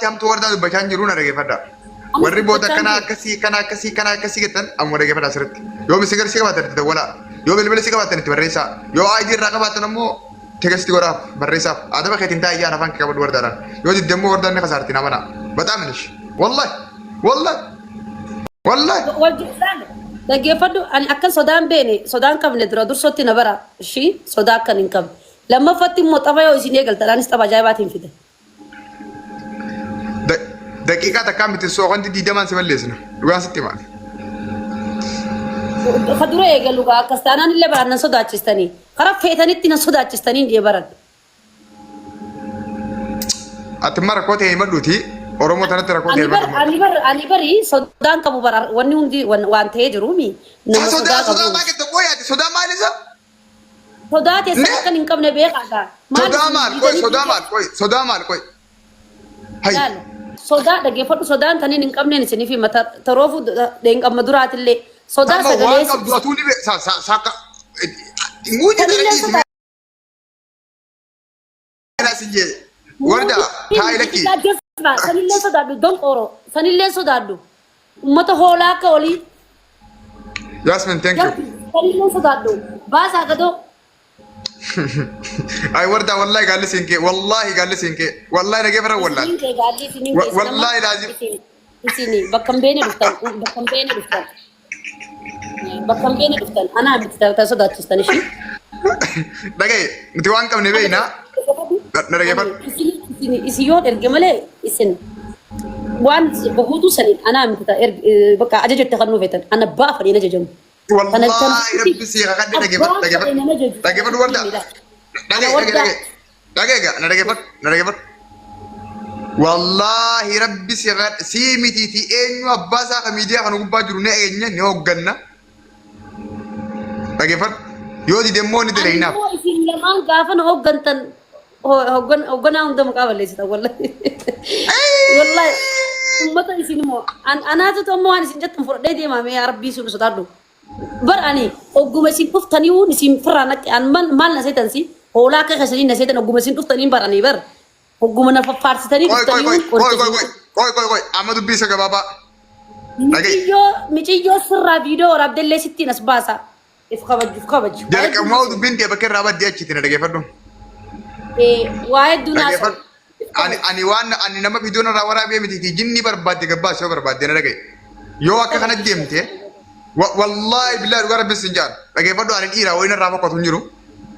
Wanti hamtuu wardaa dubbachaa hin jiru na dhageeffadha. Amma Warri booda dubbachaa hin kana jiru. akkasii kana akkasii kana akkasii jettan amma dhageeffadha asirratti. Yoo misigara si qabaatan itti dawwalaa. Yoo bilbila si qabaatan itti barreessaa. Yoo ID irraa qabaatan ammoo text godhaaf barreessaaf. Adaba keetiin taa'ee ijaan afaan kee qabadhu wardaadhaan. Yoo didde immoo wardaan ni kasaarti na amanaa. Baxaam nish. Wallahi. Wallahi. Wallahi. Wal jechaan dhaggeeffadhu ani akkan sodaan beene sodaan qabne dura dursootti na bara ishii sodaa akkan hin qabne. Lammaffatti immoo tapha yoo isin eegaltan anis tapha ajaa'ibaatiin fida. Daqiiqaa takkaa miti sookandi 20n si balleessina. Dhugaan sitti himaa. Ka dura eegalu gaa akkas taanaan illee baran nan sodaachistanii. Karaa feetanitti nan sodaachistanii hin baran. Ati immoo rakkoo ta'e himadhuuti. Oromoo tanatti rakkoo ta'e Ani bar himadhu. ani bar ani bari sodaan qabu bara wanni hundi waan ta'ee jiruumi. Nama Sodaa sodaa sodaa qabu. maa ketta qoyaati sodaa maal isa? Sodaa keessan Ne? akkan hin qabne beekaa gaa. Maal Sodaa isin maal qoy diidanii sodaa maal qoy sodaa maal qoy. Hay. Laal, sodaa dhaggeeffadhu sodaan taniin hin qabneen isiniif hima taroofu dheenqamma duraatillee sodaa Amma waan sagalee qabdu atuu ni be sa sa sa ka. Muuji Sanillee dalagiisi sodaa mee sin jee. Warda taa'i lakki. Sanillee sodaadhu donqooro sanillee sodaadhu ummata hoolaa akka olii Yasmin thank you. sanillee sodaadhu baasaa gadoo Ay warda wallahi gaalli siin kee wallahi gaalli siin kee wallahi nagee fara wallahi. Isiniin kee gaalli isiniin kee isin amma Wallahi laazim. isin isin bakka hin beene dhuftan bakka hin beene dhuftan bakka hin beene dhuftan anaa miti ta sodaachistan ishii. Dhagaye nuti waan qabne beekna. Na dhageeffadhu. Isin isin yoon erge malee isin waan bahuutu saniin anaa miti ta bakka ajaja itti kan nuufetan ana baafanii ajajamu. Wallahi rabbi sii kakadhe dhageeffadhu dhageeffadhu. Dhageeffadhu warda. Dhagaye dhagaye dhagaye. Dhagaye gaa na dhageeffadhu na dhageeffadhu. Wallahi rabbi si kakadhe sii mitiiti eenyu abbaa isaa ka miidiyaa kana gubbaa jiru ni eenya ni hoogganna. Dhageeffadhu. Yoo dide immoo ni Ani dalaginaaf. immoo isin lamaan gaafa na hooggantan hoogganaa hunda maqaa balleessitan wallahi. Wallahi ummata isin immoo anaatu ammoo waan isin jettan fudhadhee deemaa mee yaa rabbii sun sodaadhu. Bar ani ogguma isin dhuftanii isin firraa naqe an maal maal na seetan si hoolaa akka keessanii na seetan ogguma isin dhuftanii bar ani bar ogguma na faffaarsitanii Qoy qoy dhuftanii qoy qoy qoricha qoy isin qoy qoy qoy qoy amma dubbii isa gabaabaa. Dhagaye. Miciyyoo miciyyoo sirraa viidiyoo waraabdellee sittiin as baasa. If kabaju if kabaju. Waa hedduu Jalqabumaa naasa'u. dubbiin tee bakka irraa baddee achitti na dhageeffadhu. Waa hedduu naasa'u. Dhageeffadhu. If Ani kabaju. ani waan ani nama viidiyoon irraa waraabee miti jinni barbaadde gabbaas yoo barbaadde na dhagaye. Yoo akka kana deemte wallaahi billaahi dhugaa rabbi sin jaal. Dhageeffadhu ani dhiiraa wayiin irraa fokkatu hin jiru.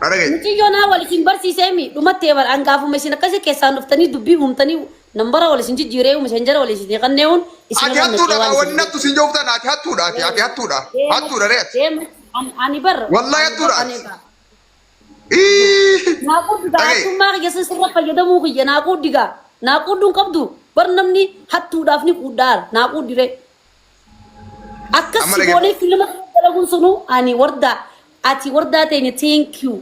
Na dhagaye. Miciyyoo naa wal isin barsiiseemi dhumattee bar an gaafuma isin akkasii keessaan dhuftanii dubbii uumtanii nambara wal isin jijjiiree miseenjara wal isin qannee'uun isin Ati irra hattuudha naqee waan kaa wanni isin hattu sin jooftan ati hattuudha ati ati hattuudha hattuudha ree ati. Deema ani bar Wallaahi ani bar hattuudha ani ati. bar Ii. Naa quuddi gaa Dhagaye. hattummaa kiyya san sirra fayyadamuu kiyya naa quuddi gaa naa quudduun qabdu bar namni hattuudhaaf ni quudhaara naa quuddi ree. Akkas Amma si dhagee. goonee filma dalaguun sunuu ani wardaa ati wardaa teenya thank you.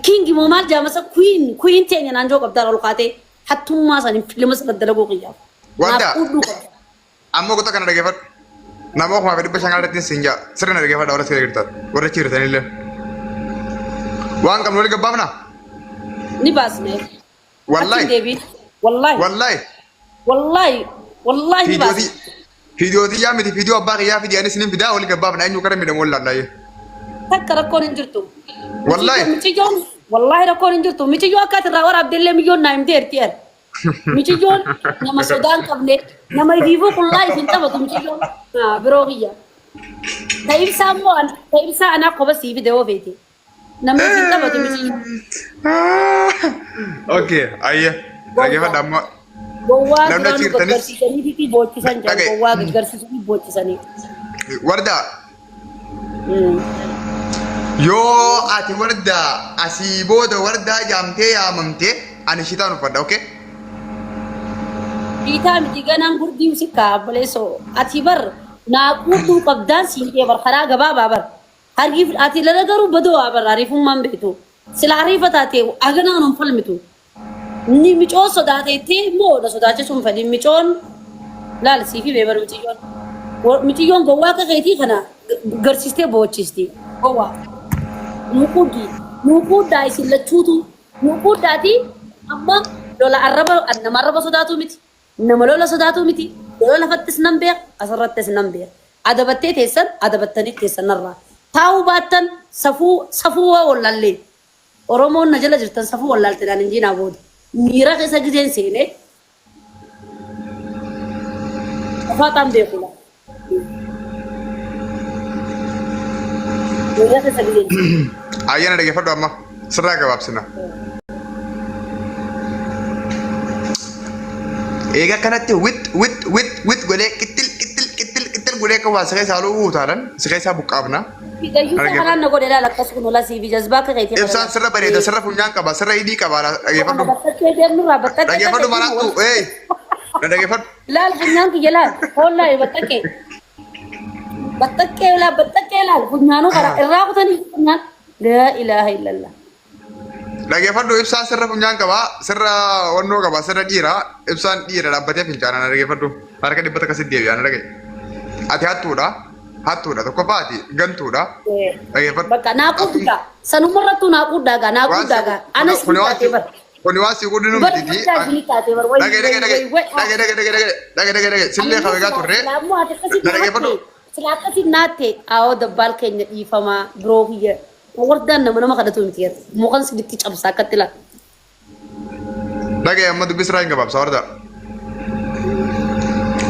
King moo maal jaamasa queen queen teenya naan joo qabdaan ol kaatee hattummaa saniin filma sana dalaguu kiyyaaf. Naaf Wardaa. quudduu qabda. Amma kutaa kana dhageeffadhu. Nama 1500 irratti siin jaa. Sirna dhageeffadha warra sirna jirtan. Warra achi jirtanillee. Waan qabnu wali gabbaafna. Ni baasne. Achi Wallahi. hin deebiin. Wallahi. Wallahi. Wallahi. Wallahi ni baasne. Fiidiyoo xiyyaa miti fiidiyoo abbaa kiyyaa fidii anis nin fidaa wali gabbaafna eenyu kara miidhamu wallaallaayee. Takka rakkoon hin jirtu. Wallahi. Miciyyoon wallahi rakkoon hin jirtu. Miciyyoo akka ati irraa waraabdellee miyyoon naa himtee erti er. Miciyyoon nama sodaa hin qabne nama ifiifuu qullaa isin taphatu miciyyoon Haa, biroo kiyya. Ta ibsaa immoo ta ibsaa anaaf kopha sii fide yoo feete. Nama isin taphatu miciyyoon. Okay, ayye. Dhageeffadha ammoo. Gowwaa Namni duraanuu achi jirtanis gaggarsiisanii fi booccisan jedhan dhagaye. gowwaa gaggarsiisanii booccisanii. Wardaa yoo ati wardaa asii booda wardaa jaamtee yaamamtee ani shitaan uffadha, okay? Biitaa miti ganaan gurdiin si kaa obboleessoo ati bar naa quudhuu qabdaan siin jee bar karaa gabaabaa bar Ariif ati lala garuu badoo haa barra ariifummaan beektu. Sila ariifa taate haganaan hin falmitu. Ni micoo sodaateetti immoo na sodaachisuun fedhi micoon laal siifi beebar miciyyoon. Miciyyoon gowwaa akka keetii kana garsiistee boochisti. Gowwaa. Nuquuddi. Nuquuddaa isin lachuutu. Nuquuddaati amma lola arraba nama arraba sodaatu miti. Nama lola sodaatu miti. Lola lafattis nan beeka, asirrattis nan beeka. Adabattee teessan, adabattanii teessan narraa. Taa'uu baattan safuu safuu waa wallaallee. Oromoon na jala jirtan safuu wallaalte naan hin jiinaa booda. Miira keessa gizeen seenee qofaaxaan beeku laa. Miira keessa gizeen seenee. Ayyaana dhaggeeffadhu amma sirraa gabaabsina. Eega kanatti wit wit wit wit godhee qixxil qixxil qixxil qixxil godhee akka waa si keessaa lu'uu utaalan si keessaa buqqaafna. Gayyuusa kanaan na godhe laal akkas kun ola siifi jazbaa akka keetii kana Ibsaan laal. sirra bareeda sirra funyaan qaba sirra hidhii qaba dhaggeeffadhu. Battakkee deemnurraa battakkee akka Dhaggeeffadhu keetii maraattu wal. ee na dhaggeeffadhu. Laal funyaan kiyya laal hoollaa battakkee. Battakkee laal battakkee laal funyaanuu karaa irraa kutanii funyaan. Laa ilaaha illallah. Dhaggeeffadhu ibsaan sirra funyaan qaba sirra wannoo qaba sirra dhiira ibsaan dhiira dhaabbatee fincaana na dhaggeeffadhu harka dhibba takka sitti deebi'a na dhagaye. Ati hattuudha hattuudha tokkoffaa ati gantuudha dhaggeeffadhu. Bakka naa quudhaa sanumarrattuu naa quudhaa gaa naa Waan si quudhaa gaa anas kuni ni waan si taatee bar. kuni waan si quudhinu Bar mitiiti. guddaa isinii taatee bar way Dhagaye way dhagaye dhagaye way way. dhagaye dhagaye dhagaye dhagaye dhagaye dhagaye sillee kabeegaa turre Silaa immoo ati akkasitti na dhaggeeffadhu. naatte silaa akkasitti naatte awoo dabbaal keenya dhiifamaa biroo kiyya wardaan nama nama kadhatu miti yeroo mukan sibitti cabsa akkatti laata. Dhagaye amma dubbisraa hin gabaabsa wardaa.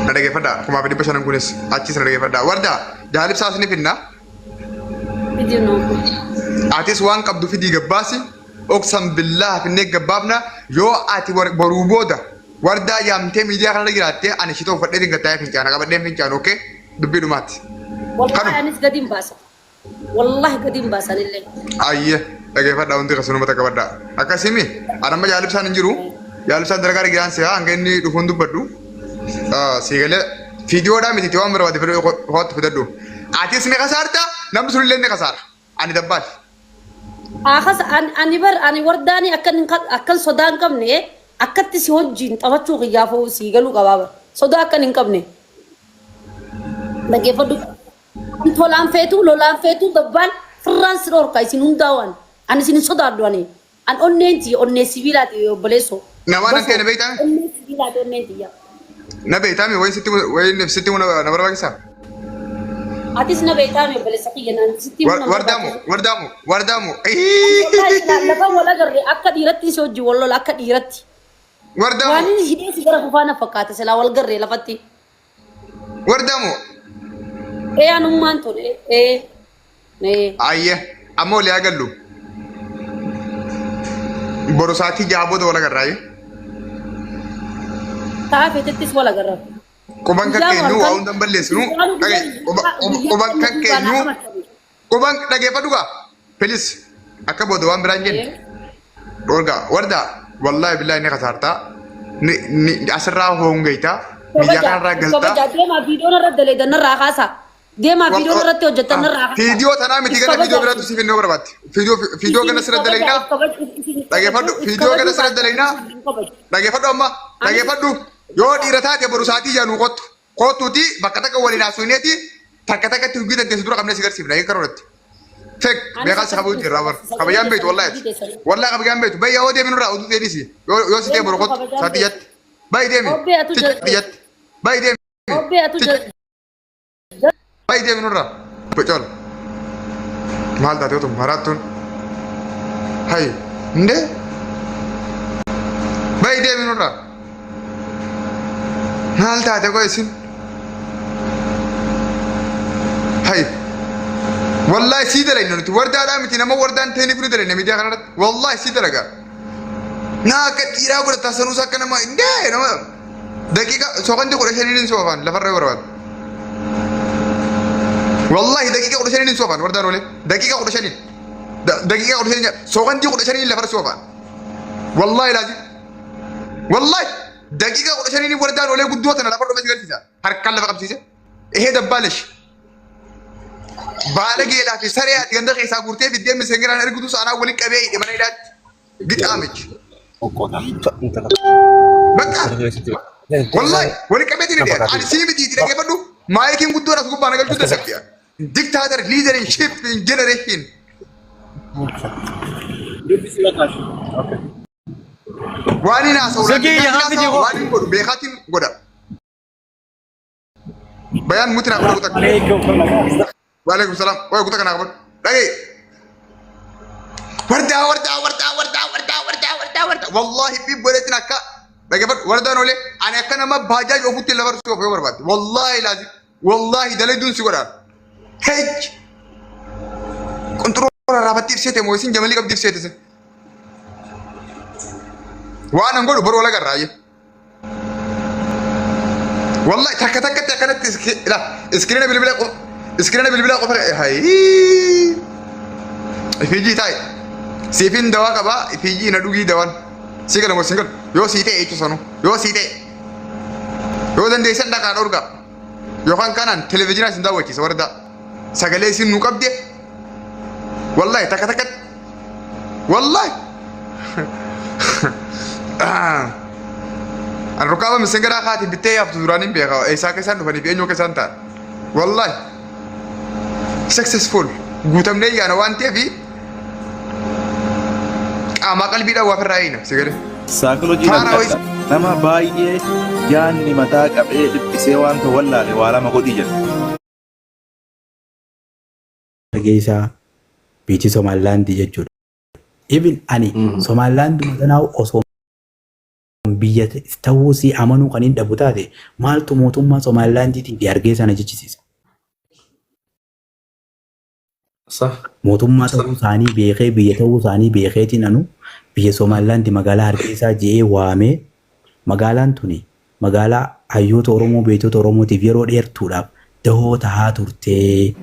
Na dhaggeeffadhaa 1500 kunis achis na dhaggeeffadhaa wardaa jaalibsaas ni finna. Fidii nuu. Atis waan qabdu fidii gabbaasi oksan billaa finnee gabbaafna yoo ati boruu booda wardaa yaamtee miidiyaa kanarra jiraattee ani shitoo uffadhee dingattaa'ee fincaana qabadheen fincaanu okee dubbii dhumaati. Wallahi Kanuma. anis gadi hin baasa. Wallahi gadi hin baasan illee. Ayyee dhaggeeffadhaa hundi keessanuu mata qabadhaa. Akkasimi ani amma jaalibsaan hin jiru. Jaalibsaan dalagaa dhaggeeffaan si'a hanga inni dhufuun dubbadhu. Siigalee fiidiyoodhaa miti waan barbaade fiduu kootti fidadhu. Atis ni kasaarta namni sunillee ni kasaara. Ani dabbaal. Akas ani bar ani wardaani akkan hin akkan sodaa hin qabne akkatti si wajjin taphachuu kiyyaafuu sii galuu qabaa bar. Sodaa akkan hin qabne. Dhaggeeffadhu. Tolaan feetu lolaan feetu dabbaan firraan si dhorka isin hundaa waan. Ani isin hin sodaadhu ani. An onneen tiyya onnee sibiilaati obboleessoo. Namaan Basoo akka na beektaa? onnee sibiilaati onneen tiyya. Na beektaa wayin sitti wayin sitti na barbaachisaa? Atis na beektaa mi obboleessa kiyya naan sitti himuu na Wardaamu barbaachisu. wardaamu wardaamu. Wallahi silaa lafa wal agarre akka dhiiratti si wajjin wal lola akka dhiiratti. Waan Wardaamu inni hidhee si gara kufaa na fakkaata silaa wal garree lafatti. wardaamu. Ee anummaan tole ee ee. Ayyee amma olii haa gallu. Boru sa'aatii 6 booda wal agarraa. Ta'a feetettis wal agarra. Quban kan Guyyaa keenyu waa halkan hundan balleessinu. guyyaa Dhagaye guyyaa quban kan guyyaa keenyu naa qabatani. quban dhageeffadhu gaa. Please akka booda waan biraan jenne. Dhorgaa wardaa wallaahi billaahi ni kasaartaa. Ni ni asirraa hoongeytaa. Miidiyaa Kabaja kanarraa galtaa. kabaja deemaa viidiyoon irratti daleedan narraa kaasa. Deemaa viidiyoon irratti hojjetan narraa kaasa. Viidiyoo tanaa miti If gana viidiyoo kabaja biraatu siif hin barbaatti. Viidiyoo viidiyoo isin gana if sirra kabaja dalaynaa. if kabaju isin if Dhageeffadhu kabaju if viidiyoo gana kabajuu sirra baattan dalaynaa. isin hin kabaju. Dhageeffadhu amma Anis dhageeffadhu yoo dhiira taate boru sa'aatii jaanuu kottu. Kottuuti bakka takka waliin haasofneeti takka takkatti hojii dandeessu dura qabnee si garsiifna eega karoorratti. Fek anis meeqaa si kabaju akkasitti jirra bar sagalee kabajaan beektu keessan wallahi hojii keessan wallahi kabajaan beektu bayya yoo deemi nurraa oduu deebisi yoo yoo si ta'e boru deematu kottu kabajaan sa'aatii beektu. jatti bayi deemi Obbee atu sa'aatii jatti bayi deemi obbee atu bayi deemi nurraa bocola maal taate otuma maraattuun hayi indee bayi deemi nurraa maal taate koo isin Hay. Wallahi sii dalayna nuti wardaadhaa miti nama wardaan ta'iniif nu dalayna miidiyaa kanarratti wallahi sii dalagaa. Naa akka dhiiraa godhataa sanuus akka nama indee nama daqiiqa soqanti 15n hin soofaan lafarra yoo barbaadu. Wallahi daqiiqa 15n hin soofaan wardaan oolee daqiiqa 15n daqiiqa 15n soqanti 15n lafarra soofaan. Wallahi laazim. Wallahi daqiiqa 15n wardaan oolee guddoo tana lafarra dhufe si garsiisa. Harkaan lafa qabsiise. Ehee dabbaalesh. Baala geedhaa fi saree ati ganda keessaa guurtee fiddee miseengeraan ergitu saanaa waliin qabee hidhe mana hidhaatti. Gixaamichi. Bakka wallahi waliin qabee hidhe. Ani sii miti itti dhaggeeffadhu. Maayikiin guddoon as gubbaa na galchuu dadhabdi. Dictator leadership in generation. Waan hin haasa'u Silkii laakiin yaa fidi haasa'a koo. waan hin godhu beekaatiin godha. Bayaan muti naa godha kutaa. Waalaikum salaam. Waay kutaa kanaa qabadhu. Dhagee. Wardaa wardaa wardaa wardaa wardaa wardaa wardaa wardaa. Wallaahi fi godheetiin akka dhaggeeffadhu wardaan olee ani akka nama baajaaj ofutti lafa si ofu yoo barbaadde. Wallaahi laazim. Wallaahi daladuun si godhaan. Hej. Qunxuroo rarraafattii ibseete moo isin jamalii qabdi ibseete isin. Waan an godhu boru wal agarraa jee. Wallahi takka takkatti akkanatti la iskiriina bilbila iskiriina bilbilaa qofa hayii. Ifiijii taa'i. Siifin dawaa qabaa ifiijii na dhugii dawaan. Si gala moo sin galu yoo sii ta'e jechuun sanuu yoo sii ta'e. Yoo dandeessan dhaqaa dhorgaa. Yookaan kanaan televizyiinaa isin daawwachiisa warda sagalee isin nu qabde. Wallahi takka takkatti. Wallahi. An rukaaba misengaraa kaati bittee yaaftu duraan hin beeka eessaa akka isaan dhufanii fi eenyu akka isaan ta'an. Wallahi. Successful. Guutamnee yaana waan ta'eef qaamaa qalbiidhaan waa ofirraa eegna si galee. Saakolojiin Faara adda wayis. adda. Nama baay'ee yaanni mataa qabee dhiphisee wanta wallaale waa lama godhii jedha. Hargeysaa biitii Somaalilaandii jechuudha. Even ani Somaalilaanduma tanaa osoo biyya ta'uu sii amanuu kan hin dhabu taate maaltu mootummaa Somaalilaandiitii fi Hargeysaa na jechisiisa. Sah. Mootummaa ta'uu isaanii beekee biyya ta'uu isaanii beekeetiin anu biyya Somaalilaandi magaalaa Hargeysaa je'ee waamee magaalaan tuni magaalaa hayyoota Oromoo beektota Oromootiif yeroo dheertuudhaaf dahoo tahaa turtee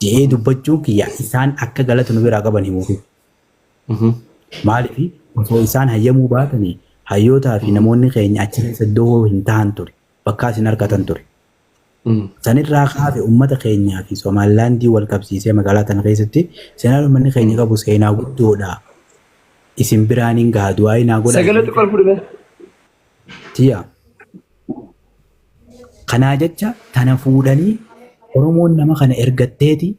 je'ee dubbachuun kiyya isaan akka galata nu biraa qaban himuufi. Maaliif osoo isaan hayyamuu baatanii hayyootaa fi namoonni keenya achi keessa dahoo hin tahan ture. Bakkaas hin argatan ture. Sanirraa kaafe uummata keenyaa fi Somaalilaandii wal qabsiisee magaalaa tana keessatti seenaan uummanni keenya qabu seenaa guddoodha. Isin biraan hin gaha du'aa naa godhaa. Sagalee xiqqoo ol fudhime. Tiya. Kanaa jecha tana fuudhanii Oromoon nama kana ergatteeti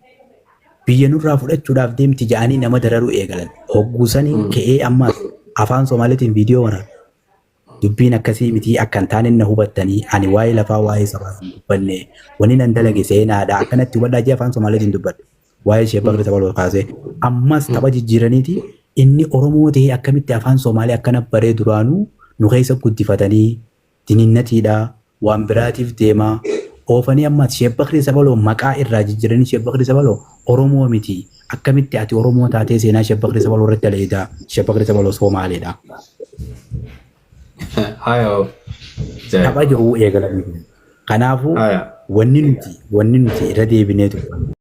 biyya nurraa fudhachuudhaaf deemti ja'anii nama dararuu eegalan. Hogguu saniin ka'ee ammaas afaan Somaaliitiin viidiyoo waraaba. Dubbiin akkasii mitii akka hin taane na hubattanii ani waa'ee lafaa waa'ee sabaa hin dubbanne wani nan dalage seenaadha akkanatti hubadhaa jee afaan Somaaliitiin dubbadhe. Waa'ee Sheek Bakri Sabaloo kaasee ammas tapha jijjiiraniiti inni Oromoo ta'ee akkamitti afaan Somaalee akkana baree duraanuu nu keessa guddifatanii dininnatiidha waan biraatiif deemaa oofanii ammas Sheek Bakri Sabaloo maqaa irraa jijjiiranii Sheek Bakri Sabaloo Oromoo miti akkamitti ati Oromoo taatee seenaa Sheek Bakri Sabaloo irratti daleeydaa Sheek Bakri Sabaloo Somaaleedha. Haya. Tapha jiru eegalanii. Kanaafuu Haya. wanni nuti irra deebinee dubbannu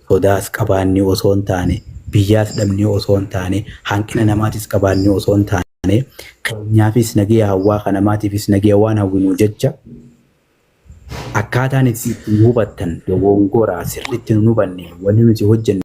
sodaas qabaannee osoo hin taane, biyyaas dhabnee osoo hin taane, hanqina namaatis qabaannee osoo hin taane, keenyaafis nagaya hawwaa kan namaatiifis nagaya waan hawwinu jecha akkaataan itti hubattan dogongoraa sirriitti nu hubanne wanni nuti hojjennu.